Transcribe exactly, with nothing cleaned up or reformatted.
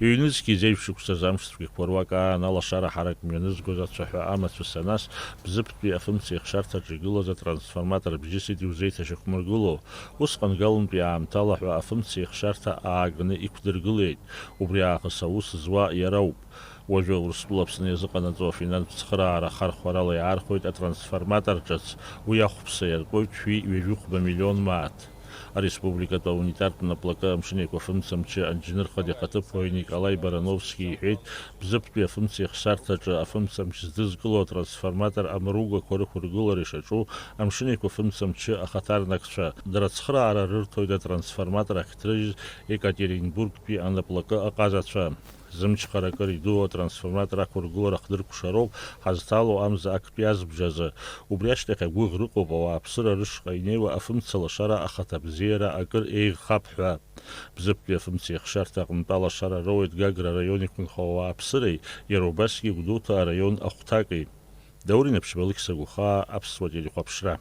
Ҩнызқьи зеижә шықәсазы амш цәгьақәа руак аан алашара ҳарак мҩанызгоз ацәаҳәа амацәыс анас, Бзыԥтәи афымца ихшарҭаҿы игылаз атрансформатор бжьысит иузеиҭашьақәмыргыло. Усҟан галантәи аамҭала ҳәа афымца ихшарҭа ааганы иқәдыргылеит. Убри аахыс аус зуа иара ауп. Уажәы Урыстәыла Аԥсны иазыҟанаҵо афинанстә цхыраара хархәарала иаархәоит атрансформатор ҿыц, уи ахәԥса иаркуеит шәи ҩажәихәба миллион мааҭ. Ареспубликатә аунитартә наплакы амшын еиқәафымца мчы анџьныр хада ихаҭыԥуаҩ Николаи Барановски иҳәеит, Бзыԥтәи афымца ихшарҭаҿы афымца мч здызкыло атрансформатор амаругақәа рықәыргылара ишаҿу амшын еиқәафымца мчы ахаҭарнакцәа, дара ацхыраара рырҭоит атрансформатор ахьҭрыжьыз Екатеринбургтәи анаплакы аҟазацәа. Зымчхара акыр идуу атрансформатор ақәыргылара хдыркәшароуп ҳазҭало амза актәи азбжазы. Убри ашьҭахь агәыӷра ыҟоуп ауааԥсыра рышҟа инеиуа афымца лашара ахаҭабзиара акыр еиӷьхап ҳәа. Бзыԥтәи афымца ихшарҭа аҟнытә алашара роуеит Гагра араион иқәынхо ауааԥсыреи, иара убасгьы Гәдоуҭа араион ахәҭаки. Даур Инаԥшьба, Алықьса Гәхаа, Аԥсуа телехәаԥшра.